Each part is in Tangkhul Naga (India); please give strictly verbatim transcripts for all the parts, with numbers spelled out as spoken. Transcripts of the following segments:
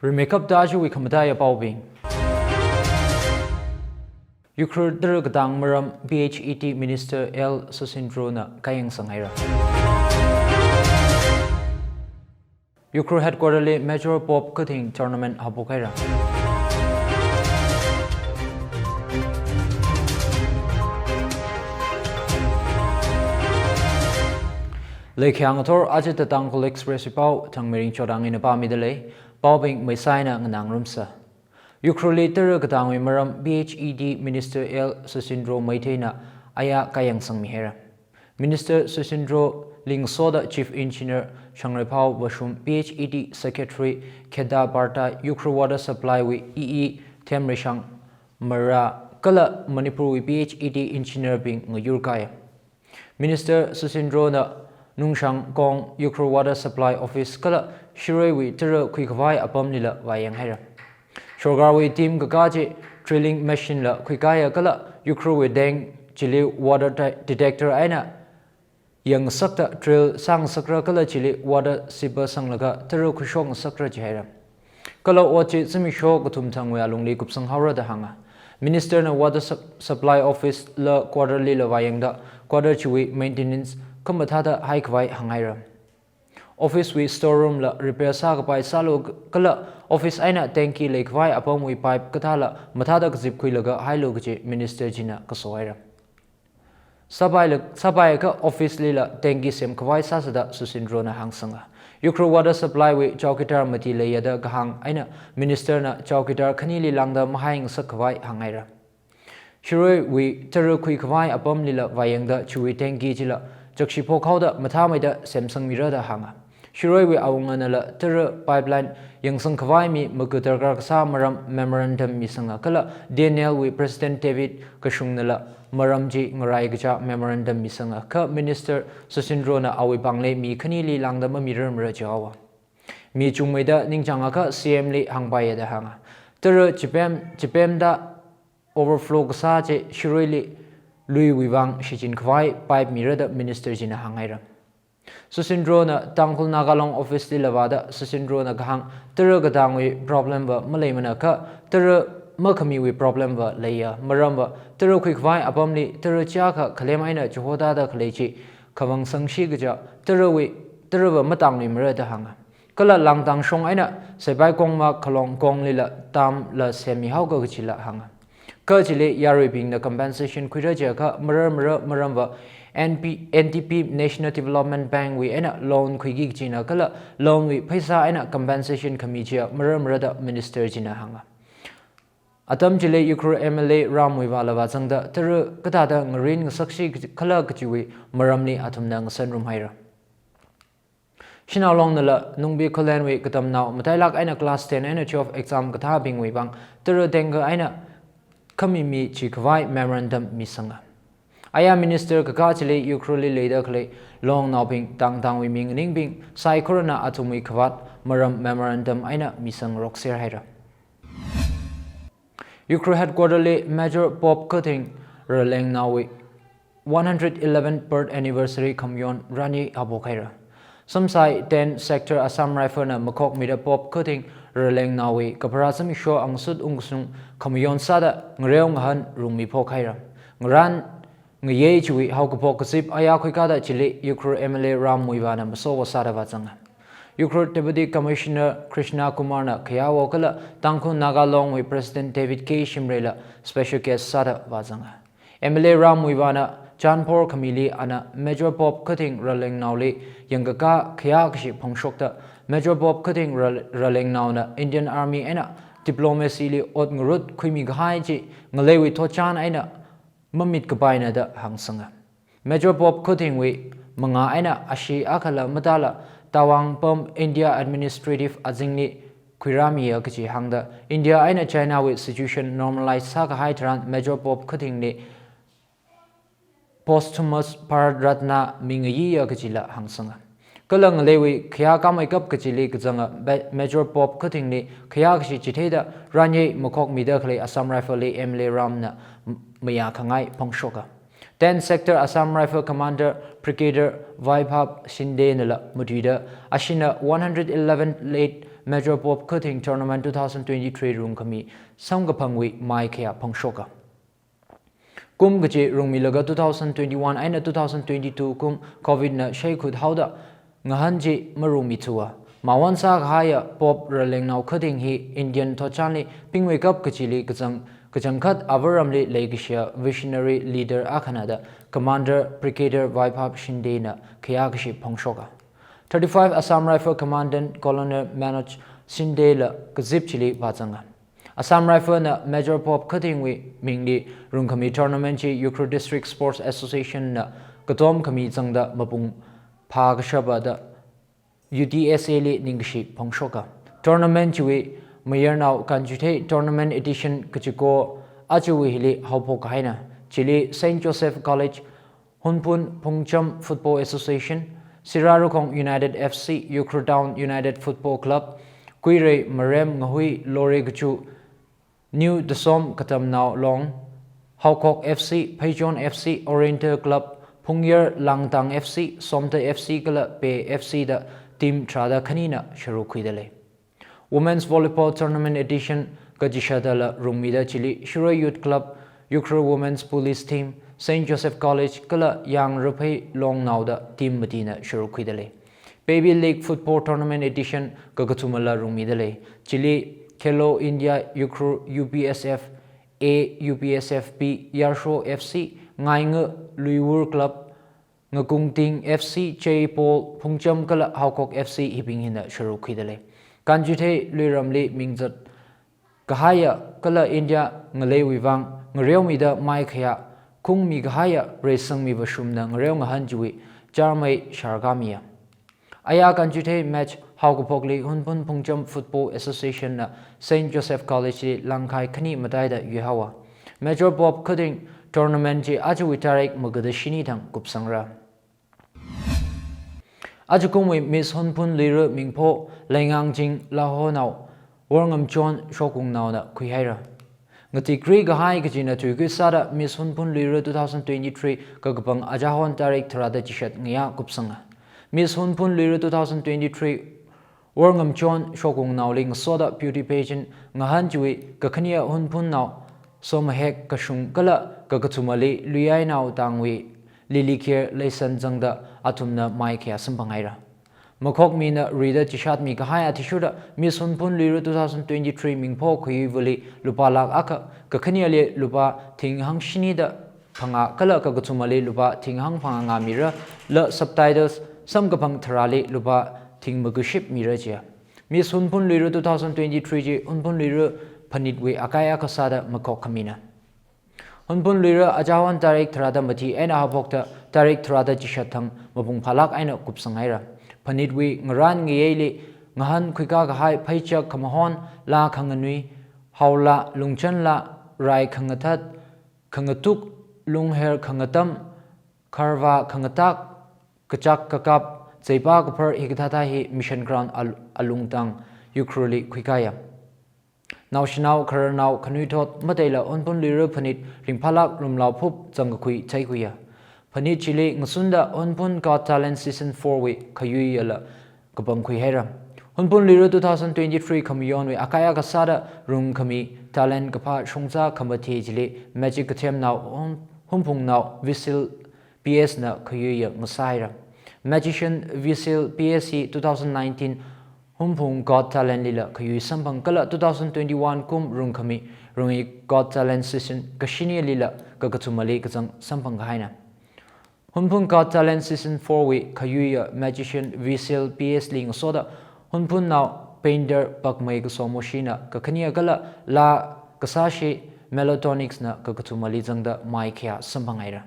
Rimeikapta ajawui khamataiya paobing. Ukhrul tara katang maram P H E D Minister L Susindro na kayangsang haira. Ukhrul headquarter li Major Pop Kathing tournament haophok haira. Leikhiang athor ajata Tangkhul Express pao Thangmeiring Chodang ina pāmida lei, paobing meisaina nganāngarumsa. Ukhrul li tara katangwui maram P H E D Minister L Susindro Meitei na aya kayangsangmi haira. Minister Susindro li ngasoda Chief Engineer Shangreiphao Vashum, P H E D Secretary Kheda Barta, Ukhrul Water Supply wui E E Themreishang Mara kala Manipur wui P H E D engineer bing ngayurkāya. Minister Susindro na Nungshang Kong Ukhrul Water Supply Office kala Shirui wui tara khuikhavai apam lila vāyang haira. Sorkar wui team kakā chi drilling machine la khuikāya kala Ukhrul wui tank chili water de-, detector eina yangsakta drill sāngasakra kala chili water sipper sanglaga tara khuishokngasakra jihaira. Kala ot chi zimiksho kathum thangwui alungli kupsang haora da hānga. Minister na Water Sup-, Supply Office la quarter lila vāyangda quarter chiwui maintenance khamathāda haikhavai hānghaira. Office wui storeroom la repair sākapai sālu kala office eina tanki leikhavai apamwui pipe kathāla mathāda kazipkhuilaga hailu kaji Minister china kaso haira. Sāpai la, sāpai ka office lila tanki semkhavai sāsa da Susindro na hāngsanga. Ukhrul Water Supply wui chowkidar mati leiya da kahāng eina Minister na chowkidar khanili lāngda mahaingasakkhavai hānghaira. Shirui wui tara khuikhavai apam lila vāyangda chiwui tanki chila chakshi phokhaoda mathāmeida semsangmira da hānga. Shirui wui awunga nala tara pipeline yangsangkhavai mi maku darkar kasā maram memorandum misanga kala D N L wui President David Kashung nala maram chi ngarai kaja memorandum misanga, kha Minister Susindro na awui pāngli mi khanili lāngda mamirarmara jihaowa. Mi chungmeida ningchāngakha C M li hāngpaiya da hānga. Tara chipem, chipemda overflow kasā chi Shiruili luiwui vang shichinkhavai pipe mira da Minister china hānghaira. Susindro na Tangkhul Naga Long office lila vāda Susindro na kahāng tara katangwui problem va maleimana kha tara makhamiwui problem va leiya, maram va tara khuikhavai apamli tara chiyākha khalem eina chihoda da khalei chi khavangsangshi kaja tarawui, tara va matangluimara da hānga. Kala Langtang shong eina Seipai Kongma Khalong Kong lila dam la semmihaoka kajila hānga. Kha chili yaruibingna compensation khuira jiakha mararmara maram va N P, N D B, National Development Bank wui eina loan khuiki kajina kala loan wui pheisā eina compensation khami jia mararmara da Minister china hānga. Atam chili Ukhrul M L A Ram Muivah la vāzangda tara kathāda ngarin ngasakshi khala kajiwui maramli athumna ngasanrum haira. Shanao Long nala Nungbi Khullenwui katamnao matailāk eina class ten eina twelve exam kathābingwui vang tara tengka eina khami michikhavai memorandum misanga. Aya Minister kakā chili Ukhrulli leida khalei Longnaobing tangtangwui mi nganingbing saikorana athumwui khavāt maram memorandum eina misangrokser haira. Ukhrul headquarter li Major Pop Kathing Ralengnaowui one hundred eleven birth anniversary khamayon rani haophok haira. Samsai ten sector Assam Rifle na makhokmida Pop Kathing Ralengnaowui kapharā zimiksho angsut ungkasung khamayon sāda ngareo ngahān rungmiphok haira. Ngarān ngayei chiwui haokaphok kazip aya khuikāda chili Ukhrul M L A Ram Muivah na masowa sāda vāzanga. Ukhrul Deputy Commissioner Krishna Kumar na khayāwo kala Tangkhul Naga Longwui President David K Shimray la special guest sāda vāzanga. M L A Ram Muivah na chānphor khamili ana Major Pop Kathing Ralengnaoli yangkakā khayā kashi phongshokta Major Pop Kathing Ra-, Ralengnaona Indian Army eina diplomacy li ot ngarut khuimi kahai chi ngaleiwui thotchan eina mamit kapaina da hāngsanga. Major Pop Kathingwui mangā eina ashee akhala matāla Tawang pam India administrative azingli khuirāmiya kaji hāngda India eina China wui situation normalize sākahai tharan Major Pop Kathingli posthumous Bharat Ratna mingayiya kajila hāngsanga. Kala ngaleiwui khayā kameikap kajili kazanga Ba-, Major Pop Kathingli khayā kashi chitheida ranyei makhokmida khalei Assam Rifle li M L A Ram na m-, mayākhangai phongshoka. Ten sector Assam Rifle Commander Brigadier Vaibhav Shinde nala matuida asheena one hundred eleven late Major Pop Khathing Tournament two thousand twenty-three rungkhami samkaphangwui maikhayā phangshoka. Kum kachi rungmilaga two thousand twenty-one eina two thousand twenty-two kum Covid na shaikhut haoda ngahān chi marungmithuwa. Mawon sākahaiya Pop Ralengnao Khathing hi Indian thotchanli Pingwui Cup kachili kachang, kachangkhat avaramli leikashiya visionary leader akhana da Commander Brigadier Vaiphap Shinde na khayākashi phangshoka. Thirty-five Assam Rifle Commandant Colonel Manoj Shinde la kazip chili vāzanga. Assam Rifle na Major Pop Khathingwui mingli rungkhami tournament chi Ukhrul District Sports Association na katom khami zangda mapung phākashapa da U D S A li ningkashi phangshoka. Tournament chiwui mayarnao Kanchuthei Tournament Edition kachiko achuwui hili haophok kahaina. Chili Saint Joseph College, Hunphun Phungcham Football Association, Sirarakhong United F C, Ukhrul Town United Football Club, Kuirei Marem Ngahui Lore Kachu, New Dasom Katamnao Long, Haokhok F C, Pheichon F C, Oriental Club, Phungyar Langtang F C, Somta F C kala Pe F C da team tharāda khanina sharuk khuida lei. Women's Volleyball Tournament Edition kachishātala rungmida chili Shirui Youth Club, Ukhrul Women's Police Team, Saint Joseph College kala Yangraphei Longnao da team matina sharuk khuida lei. Baby League Football Tournament Edition kakathumala rungmida lei. Chili Khelo India Ukhrul, U P S F A, U P S F B, Yarsho F C, Ngainga Luiwur Club, Ngakungting F C, Cheipol, Phungcham kala Haokhok F C hibing hina sharuk khuida lei. Kanchuthei luiramli mingzat kahaiya kala India ngaleiwui vang ngareomida maikhayā khungmi kahaiya Reisangmi Vashumna ngareo ngahān chiwui charmei sharkamiya. Aya Kanchuthei match haokaphokli Hunphun Phungcham Football Association na Saint Joseph College li langkhai khani mataida yuihaowa. Major Pop Khathing tournament chi achuwui tarik magada shini thang kupsangra. Achukumwui Miss Hunphun Luira mingpho Leingangjing Lahonao Worngamchon Shokungnaona khuihaira. Ngatikri kahai kachina thuikui sāda Miss Hunphun Luira two thousand twenty-three kakapang ajahon tarik tharāda chishat ngayā kupsanga. Miss Hunphun Luira two thousand twenty-three Worngamchon Shokungnaoli ngasoda beauty pageant ngahān chiwui kakhaniya Hunphunnao somahek kashung kala kakathumali Luiyainao tangwui Lily Care Leisan zangda athumna maikhayā samphanghaira. Makhokmina rida chishatmi kahai athishurda Miss Hunphun Luira two thousand twenty-three mingpho khayuivali lupā lakh akha, kakhaniyali lupā thing hangshini da phangā kala kakathumali lupā thing hangphangā ngā mira, la subtitles samkaphang tharāli lupā thing makuship mira jiya. Miss Hunphun Luira two thousand twenty-three chi Hunphun Luira phanitwui akai akha sāda makhok khamina. Hunphun Luira ajahon tarik tharāda mati eina haophokta tarik tharāda chishat thang mapung phālak eina kupsanghaira. Phanitwui ngarān ngayeili ngahān khuikā kahai pheichak khamahon, laa khanganui, haolaa, lungchanlaa, rai khangathat, khangatuk, lungher khangatam, kharvā khangatak, kachak kakap, cheipā kaphar hikathāthā hi Mission Ground al-, alungtang Ukhrulli khuikāya. Naoshinao, khararnao, khanuithot, mataila Hunphun Luira phanit ringphālak rumlaophup zangkakhui theikhuiya. Phanit chili ngasunda Hunphun Got Talent Season four wui khayuiyala kapangkhuihaira. Hunphun Luira two thousand twenty-three khamayonwui akai akha sāda rungkhami talent kaphā shongza khamathe chili Magic Kathemnao Hum-, Humphungnao Visil P S na khayuiya ngasāhaira. Magician Visil P S hi two thousand nineteen Humphung Got Talent lila khayui samphang kala two thousand twenty-one kum rungkhami Rungi Got Talent Season kashinilila kakathumali kazang samphang kahaina. Hunphun Got Talent Season four wui khayuiya Magician Visil P S li ngasoda Hunphunnao painter Pakmei Kasomoshina kakhaniya kala laa kasāshi Melotonics na kakathumali zangda maikhayā samphanghaira.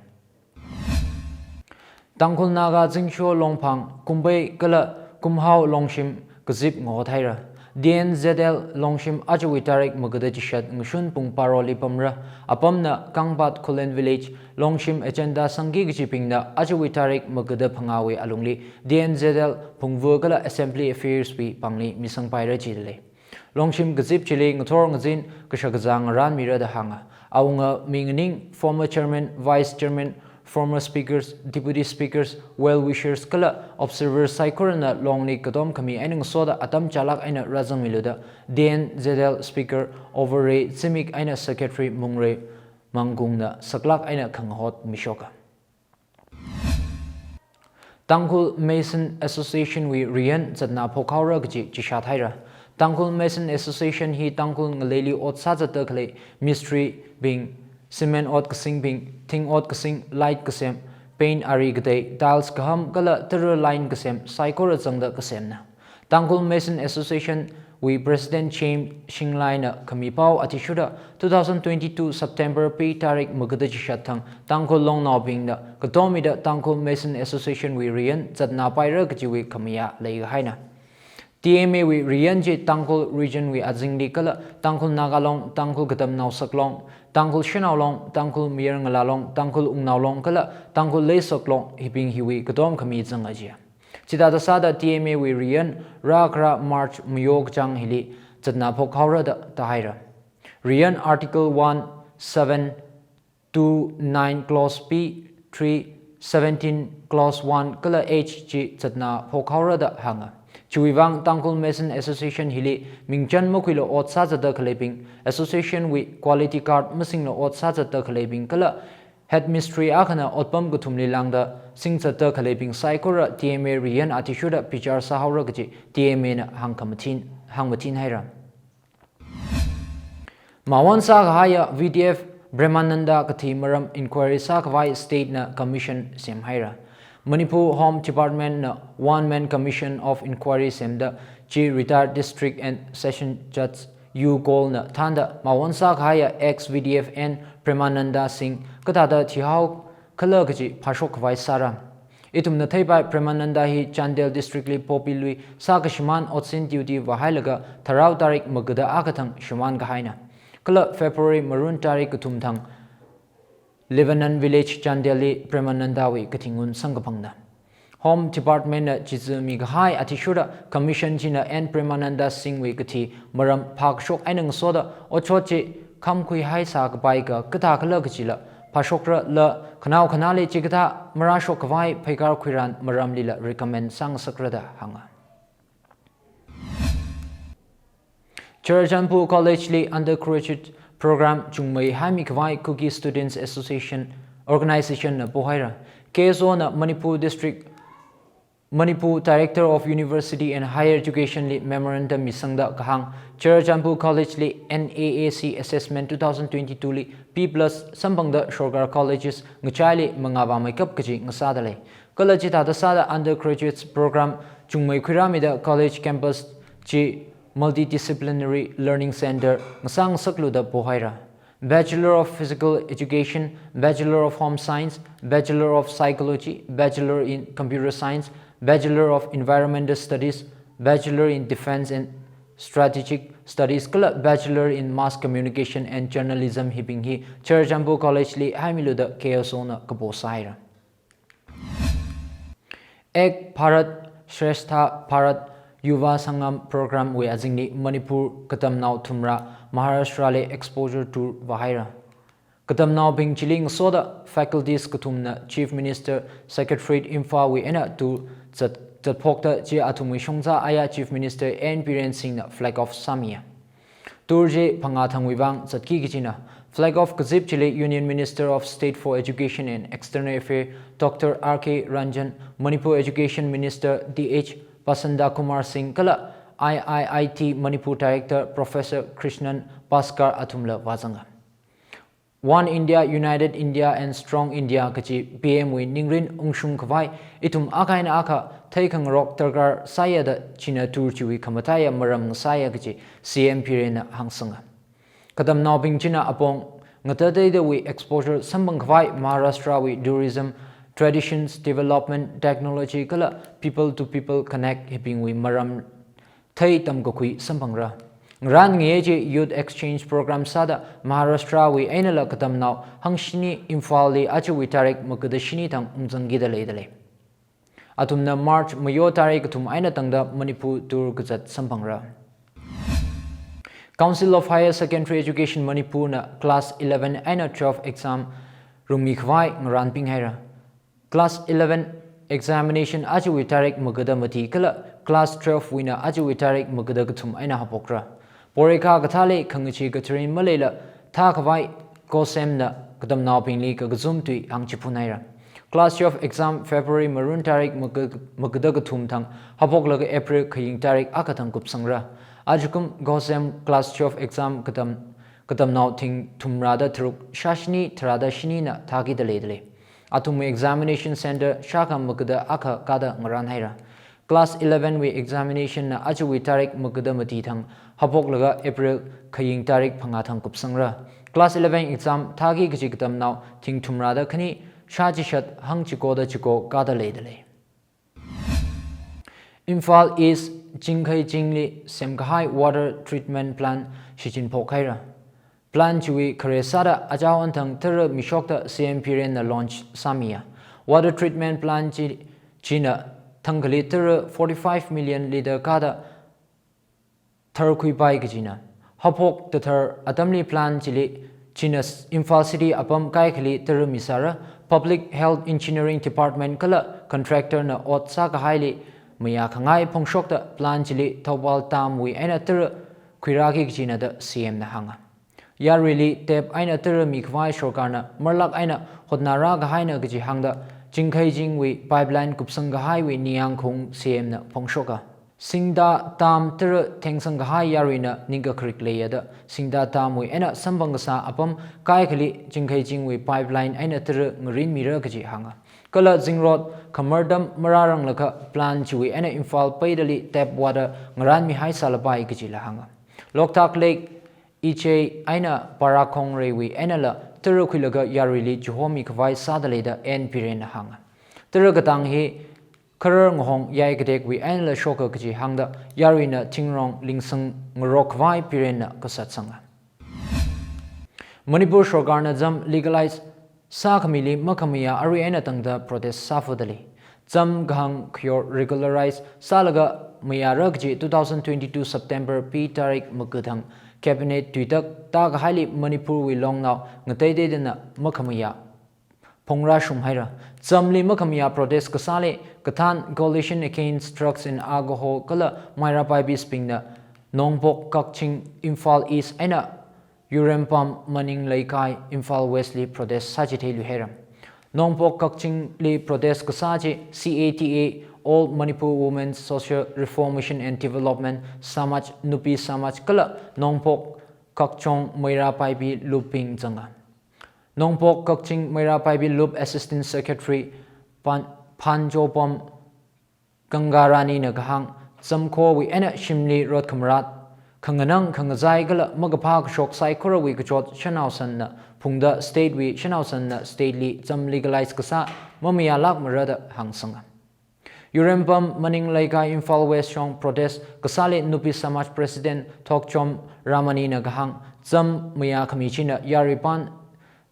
Tangkhul Naga Zingsho Longphang, Kumbei kala Kumhao Longshim kazip ngahothaira. D N Z L Longshim achuwui tarik magada chishat ngashun pung paroli pamra. Apamna Kangpat Khullen Village Longshim Agenda Sangki kachibingna achuwui tarik magada phangāwui alungli D N Z L phungva kala Assembly Affairs wui pāngli misangpaira jidalei. Longshim kazip chili ngathor ngazin kashakazā ngarānmira da hānga. Awunga minganing former chairman, vice chairman, former speakers, deputy speakers, well wishers kala observers saikorana longli katom khami eina ngasoda atam chālāk eina rāzangmilu da D N Z L speaker Overrey Zimik eina secretary Mungrey Mangkungna saklāk eina khangahot mishoka. Tangkhul Mason Association wui riyan zatna phokhaora kaji chishat haira. Tangkhul Mason Association hi Tangkhul ngaleili ot sāzatda khalei mistri bing, cement ot kasingbing, thing ot kasing, light kasem, paint ari katei, tiles kaham kala tara line kasem saikora zangda kasemna. Tangkhul Mason Association wui President Chem Shinglaina khami pao athishurda two thousand twenty-two September phe tarik magada chishat thang Tangkhul longnaobingna katomida Tangkhul Mason Association wui riyan zatna paira kajiwui khamayā leihaina. T M A wui riyan chi Tangkhul region wui azingli kala Tangkhul Naga Long, Tangkhul Katamnao Saklong, Tangkhul Shanao Long, Tangkhul Mayar Ngala Long, Tangkhul Ungnao Long kala Tangkhul Leisak Long hibing hiwui katom khami zanga jiya. Chithāda sāda T M A wui riyan rākhara March mayo kachāng hili zatna phokhaora da tahaira. Riyan Article one seven two nine Clause B, three seventeen Clause one kala H chi zatna phokhaora da hānga. Chiwui vang Tangkhul Mason Association hili mingchan makhuila ot sāzatda khaleibing, association wui quality card masingla ot sāzatda khaleibing kala headmistri akhana otpam kathumli lāngda singzatda khaleibing saikora T M A riyan athishurda bichar sāhaora kaji T M A na hāngkhamathin, hāngmathin haira. Mawon sākahaiya V D F Premananda kathi maram inquiry sākhavai state na commission semhaira. Manipur Home Department na one man commission of inquiry semda chi retired district and session judge U Kaul na thānda mawon sākahaiya ex V D F N Premananda Singh kathāda thihaokhala kaji phāshok khavai sāra. Ithumna theipai Premananda hi Chandel district li poppy lui sākashimān otsin duty vāhailaga tharao tarik magada akha thang shimān kahaina. Kala February marun tarik kathum thang Lebanon Village Chandel li Premananda wui kathi ngun samkaphangna. Home Department na chizumi kahai athishurda commission china N Premananda Singh wui kathi maram phākashok eina ngasoda otshot chi khamkhuihai sākapai ka kathākhala kajila phāshokrala khanao khanāli chikathā marāshok khavai pheikar khuiran maramlila recommend sāngasakra da hānga. Churachandpur College li undergraduate program chungmei haimi khavai Kuki Students Association Organization na pohaira. K S O na Manipur District, Manipur Director of University and Higher Education li memorandum misangda kahāng Churachandpur College li N A A C assessment two thousand twenty-two li B plus samphangda Sorkar Colleges ngachaili mangā vāmeikap kaji ngasāda lei. Kala chithāda sāda undergraduates program chungmei khuirāmida college campus chi multidisciplinary learning center ngasāngasaklu da pohaira. Bachelor of Physical Education, Bachelor of Home Science, Bachelor of Psychology, Bachelor in Computer Science, Bachelor of Environmental Studies, Bachelor in Defense and Strategic Studies kala Bachelor in Mass Communication and Journalism hibing hi Churachandpur College li haimilu da K S O na kapo sāhaira. Ek Bharat Shreshtha Bharat Yuva Sangam Program wui azingli Manipur katamnao thumra Maharashtra li exposure tour vāhaira. Katamnaobing chili ngasoda faculties kathumna Chief Minister Secretariat Imphal wui eina tour zat, zatphokta chi athumwui shongza aya Chief Minister N Biren Singh na flag off sāmiya. Tour chi phangā thangwui vang zatki kajina. Flag off kazip chili Union Minister of State for Education and External Affairs Doctor R K Ranjan, Manipur Education Minister Th Basanta Kumar Singh kala I I I T Manipur Director Professor Krishnan Bhaskar athumla vāzanga. One India, United India and Strong India kaji P M wui ningrin ungshung khavai ithum akha eina akha theikhangarok darkar sāya da china tour chiwui khamataiya maram ngasāya kaji C M Biren na hāngsanga. Katamnaobing china apong ngatateidawui exposure samphang khavai Maharashtra wui tourism, traditions, development, technology kala people to people connect hibingwui maram thei tamkakhui samphangra. Ngarān ngayei chi Youth Exchange Program sāda Maharashtra wui einala katamnao hangshini Imphal li ajawui tarik magada shini thang ungzangkida leida lei. Athumna March mayo tarik kathum eina tangda Manipur tour kazat samphangra. Council of Higher Secondary Education Manipur na class eleven eina twelve exam rungmi khavai ngarānping haira. Class eleven examination ajawui tarik magada mati kala class twelve wuina ajawui tarik magada kathum eina haopokra. Porikha kathāli khangachee katharin maleila thākhavai COHSEM na katamnaobingli kakazum tui hāngchiphun haira. Class twelve exam February marun tarik maga-, magada kathum thang haopoklaga April khaying tarik akha thang kupsangra. Ajakum COHSEM class twelve exam katam, katamnao thing thumrada tharuk shāshini tharada shinina thākida leidalei. Athumwui examination center shākha magada akha kada ngarān haira. Class eleven wui examination na ajawui tarik magada mati thang haopoklaga April khaying tarik phangā thang kupsangra. Class eleven exam thāki kaji katamnao thing thumrada khani shā chishat hang chikoda chiko kada leidalei. Imphal East Chingkhei chingli semkahai water treatment plant shichinphok haira. Plant chiwui khare sāda achao anthang tara mishokta C M Biren na launch sāmiya. Water treatment plant chi, china thangkhali tara forty-five million litre kada tharkhuipai kajina. Haophok tathar atamli plant chili china s-, Imphal City apam kaikhali tara misāra, Public Health Engineering Department kala contractor na ot sākahaili mayā khangai phongshokta plant chili Thoubal Dam wui eina tara khuirāki kajina da C M na hānga. Yaruili tap eina tara mikhavai sorkarna marlak eina hotnarā kahaina kaji hāngda, Chingkhei chingwui pipeline kupsang kahaiwui ningyāng khaung C M na phongshoka. Singda Dam tara thengsang kahai yaruina ningkakharik leiya da, Singda Dam wui eina samphang kasā apam kaikhali Chingkhei chingwui pipeline eina tara ngarinmira kaji hānga. Kala zingrot khamar dam marāranglakha plant chiwui eina Imphal peidali tap water ngarānmihai sālapai kajila hānga. Loktak Lake, Ichei eina Parakhong reiwui einala tara khuilaga yaruili chihomi khavai sāda leida N Biren na hānga. Tara katang hi kharar ngahong yai katekwui einala shoka kaji hāngda yaruina thingrong lingsang ngarok khavai Biren na kasatsanga. Manipur sorkarna cham legalize sākhamili makhamayā arui eina tangda protest sāfudalei. Cham kahāng khayor regularize sālaga mayāra kaji two thousand twenty-two September pi tarik maga thang cabinet tuitak tākahaili Manipurwui longnao ngateiteidana makhamayā phongrāshum haira. Chamli makhamayā protest kasāli Kathan Coalition Against Drugs and Alcohol kala Meira Paibis bingna Nongpok, Kakching, Imphal East eina Yurembam, Maningleikai, Imphal West li protest sāchithei lui haira. Nongpok Kakchingli protest kasā chi C A T A, All Manipur Women Social Reformation and Development, Samaj, Nupi Samaj kala Nongpok Kakchong Meira Paibi lupbing zanga. Nongpok Kakching Meira Paibi lup Assistant Secretary Pan-, Phanjopam Gangarani na kahāng, chamkhowui eina shimli rot khamarat, khanganang khangazai kala makaphā kashok saikorawui kachot shanao sanna phungda state wui shanao sanna state li cham legalize kasā mamayālak mara da hāngsanga. Yurembam Maningleikai Imphal West shong protest kasāli Nupi Samaj President Thokchom Ramani na kahāng, cham mayākhami china yaruipān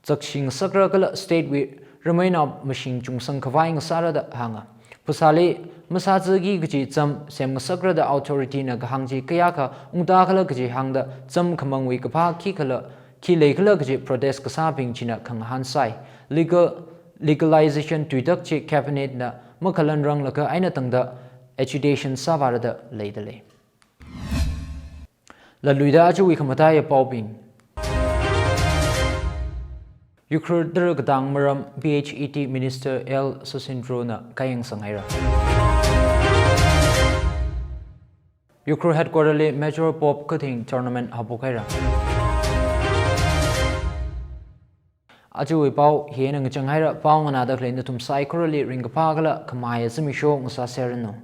zakshingasakra kala state wui rameinao mashing chungsang khavai ngasāra da hānga. Phasāli masāzaki kaji cham semngasakra da authority na kahāng chi kayākha ungtākhala kaji hāngda cham khamangwui kaphā khikhala, khi leikhala kaji protest kasābing china khangahān sai. Legal, legalization tuitak chi cabinet na makhalanranglakha eina tangda agitation sāvāra da leidalei. Laluida ajawui khamataiya paobing. Ukhrul tara katang maram B H E T Minister L Sosindro na kayangsang haira. Ukhrul headquarter li Major Pop Kathing tournament haophok haira. Ajawui pao hi eina ngachang haira, pao nganāda khalei nathum saikorali ringkaphā kala khamayā zimiksho ngasāserranu.